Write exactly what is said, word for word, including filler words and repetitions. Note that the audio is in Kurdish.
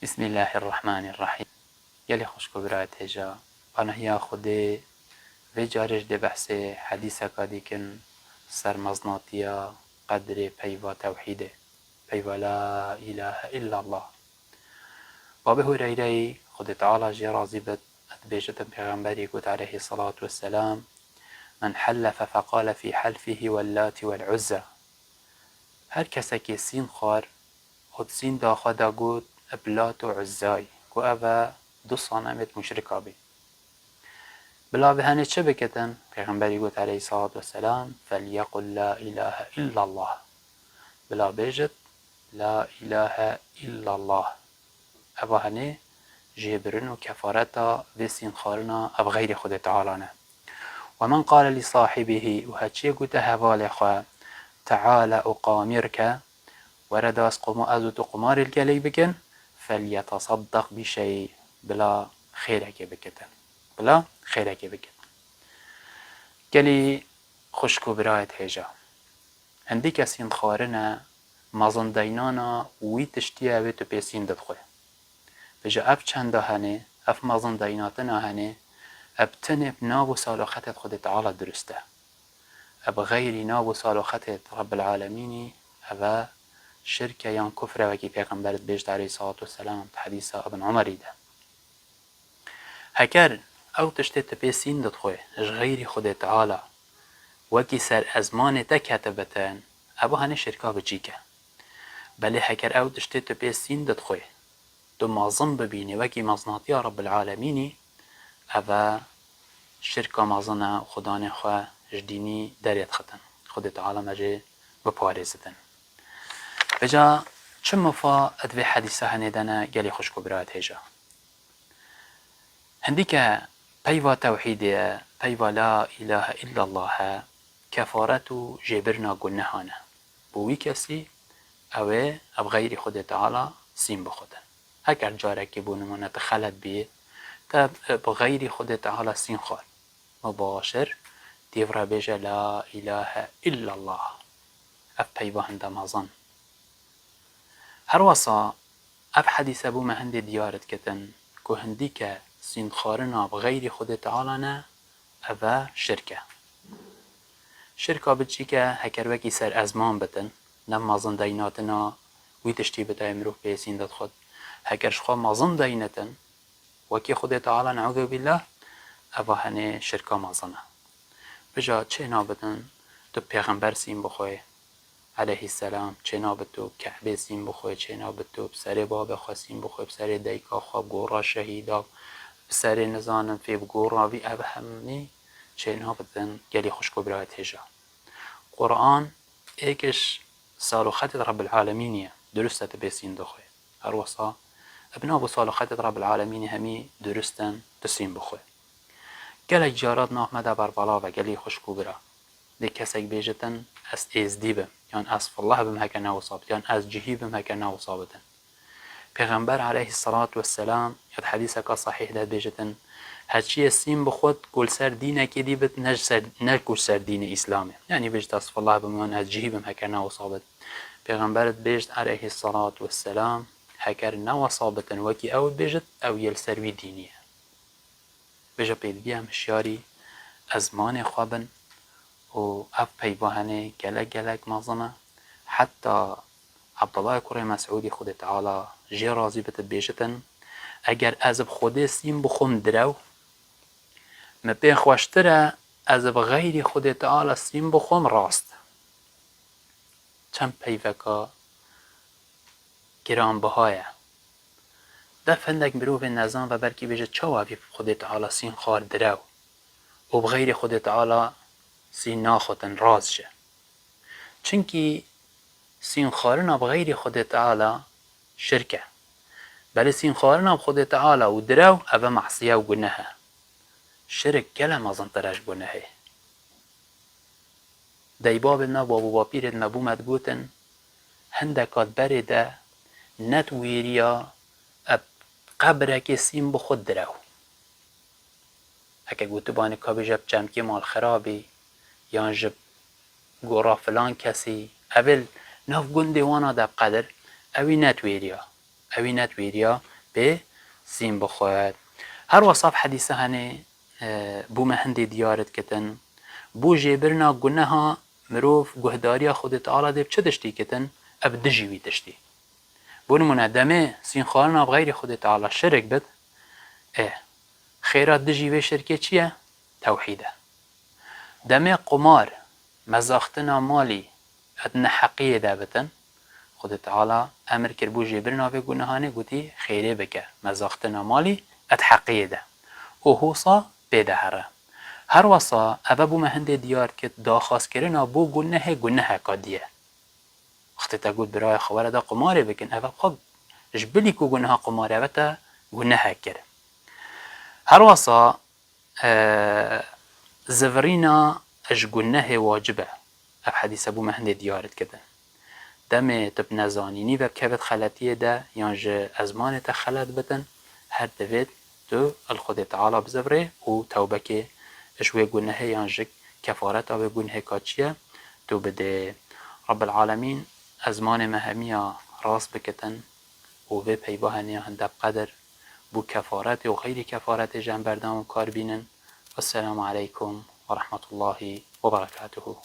Bismillahirrahmanirrahîm. Gelê xwişk û birayê hêja, panahiya Xwedê, vê carê jî dê behsê hedîseka dî kin ser mezinatiya qedrê peyva tewhîdê, peyva La îlahe illallah. Babê Hureyreyî, Xwedê Teala jê razî bit, dibêjit, Pêxemberî got aleyhî selatu wesselam, "Men hellefe feqale fî helfihî wellati wel uzza." Her kesekê sîn xwar û di sînda xwe de got, bi Lat û Uzzayî, ku ev e du sanemêt muşrika bî. Bila bi henê çi bikitin? Pêxemberî got aleyhî selatu wesselam, "Felyekul la îlahe illallah." Bila bêjit, "La îlahe illallah." Eva henê jêbirin û kefareta vê sînxwarina ev xeyrê Xwedê Teala ne. "Ve men qale li sahibihî", û heçiyê gote hevalê xwe, "Teala uqamirke", were da ez qoma-, ez û tu qumarê li gelek bikin, "Felyetasaddaq bi şey", bila xêrekê bikitin. Bila xêrekê bikitin. Gelî xwişk û birayê hêja. Hindî kes sînxwarine, mezindeynana wî tiştî ye wê tu pê sîn didixwe. Vêca ev çenda henê, ev mezindeynatena henê, ev tenê bi nav û saloxetê Xwedê Teala dirust e. Ev xeyrî nav û saloxetê Rebbil Alemînî, ev e şirk e yan kufr e, wekî Pêxember dibêjit aleyhî selatu wesselam di hedîsa Ibn Umerî de. Heker ew tiştê tu pê sîn didixwe ji xeyrî Xwedê Teala wekî ser ezmanê te ketibitin, ev hanê şirka biçîk e. Belê heker ew tiştê tu pê sîn didixwe, tu mezin bibînî wekî mezinatiya Rebbil Alemînî, ev e şirka mezin e, xudanê xwe ji dînî derê dixitin. Xwedê Teala me jê biparêzitin. Vêca çi mifa di vê hedîsa henê de ne gelî xwişk û birayê hêja? Hindîke peyva tewhîdê ye, peyva la îlahe illallah e, kefaret û jêbirina gunehan e. Bo wî kesî ew ê ev xeyrî Xwedê Teala sîn bixwite. Heker carekê bo nimûne te xelet bî, te bi xeyrî Xwedê Teala sîn xwar. Mibaşir têv re bêje la îlahe illallah. Ev peyva hinde mezin. Her wesa ev hedîse bo me hindê diyar dikitin ku hindîke sînxwarina bi xeyrî Xwedê Teala ne, ev e şirk e. Şirka biçîk e, heker wekî ser ezman bitin, ne mezin deynatina wî tiştî bidayê mirov pê sîn didixwit. Heker ji xwe mezin deynitin, wekî Xwedê Teala, neûzubîllah, eva henê şirka mezin e. Vêca çê nabidin tu pêxember sîn bixwe, aleyhîsselam, çê nabit tu Kebê sîn bixwe, çê nabit tu bi serê babê xwe sîn bixwe, bi serê dayika xwe, bi gora şehîda, bi serê nizanim fê, bi gora vî, ev hemî çê nabidin gelî xwişk û birayê hêja. Quran êk ji saloxetê Rebbil Alemînî ye, dirust e tu pê sîn dixwe. Her wesa bi nav û saloxetê Rebbil Alemînî hemî dirust in tu sîn bixwe. Gelek caran di nav me de berbelav e, gelî xwişk û bira. Dê kesek bêjitin, ez êzdî bim, yan ez fillah bim heke ne wisa bit, yan ez cihî bim heke ne wisa bitin. Pêxember aleyhisselatu vesselam ya di hedîseka sahîh de dibêjitin, heçiyê sîn bixwit ku li ser dînekê dî bit, ne ji ser, ne ku ji ser dînê Îslamê. Yanî bêjit, ez fillah bim, yan ez cihî bim heke ne wisa bit. Pêxember dibêjit aleyhisselatu vesselam, heker ne wisa bitin wekî ew dibêjit, ew yê li ser wî dînî ye. Vêca pêdivî em hişyarî ezmanê xwe bin û ev peyva henê gelek gelek mezin e. Heta Abdullahê kurê Mesûdî, Xwedê Teala jê razî bit, dibêjitin, eger ez bi Xwedê sîn bixwim direw, min pê xweştir e ez bi xeyrî Xwedê Teala sîn bixwim rast. Çend peyveka giranbiha ye. Def hindek mirovên nezan ve belkî bêje, çawa vî Xwedê Teala sîn xwar direw û bi xeyrê Xwedê Teala sîn naxwtin, rast jî. Çimkî sîn xwarina bi xeyrê Xwedê Teala şirk e. Belê sîn xwarina bi Xwedê Teala û direw, ev e masiye û guneh e. Şirk gele mezintir e ji gunehê. Deybabên me, bab û bapîrên me bo me digotin, hindeka di berê de ne di wêriya eb qebrekê sîn bixwe direw. Heke gotibanê ka bêje bi çemkê malxirabî, yan ji gora filan kesî, ev ê li nav gundê wana de bi qedir, ewî ne di wêriya. Ewî netwêriya pê sîn bixwet. Her wesaf hedîse henê, e, bû me hindê diyar dikitin. Bû jêbirina guneha mirov guhdariya Xwedê Teala dê bi çi tiştî kitin, ev dijî wî tiştî. Bo nimûne, demê sînxwarina bi xeyrî Xwedê Teala şirk bit, e, xêra dijî vê şirkê çi ye? Tewhîd e. Demê qumar, mezaxtina malî, ed neheqiyê de bitin, Xwedê Teala emir kir bû jêbirina vê gunehanê, gotî, xêrê bike, mezaxtina malî, ed heqiyê de. Û hosa pê de here. Her wesa eve bû me hindê diyar kit, daxwazkirina bo gunehê guneheka diye. Wextê te got birayê xwe were de qumarê bikin, eve xwe ji bilî ku guneha qumarê eve te gunehek kir. Her wesa, e, zivirîna ji gunehê wacib e. Ev hedîse bû me hindê diyar dikitin. Demê tu bi nezanînî vebikevit xeletiyê de yan ji ezmanê te xelet bitin, her divêt tu li Xwedê Teala bizivirê û tewbekê ji wê gunehê yan ji kefareta wê gunehê ka çi ye, tu bidê. Rabbil Alemîn ezmanê me hemiya rast bikitin û vê peyva heniya hinde bi qedir bo kefaretê û xeyrî kefaretê ji em berdewam û kar bînin. Wesselamu aleykum ve rahmetullahi ve berekatuhu.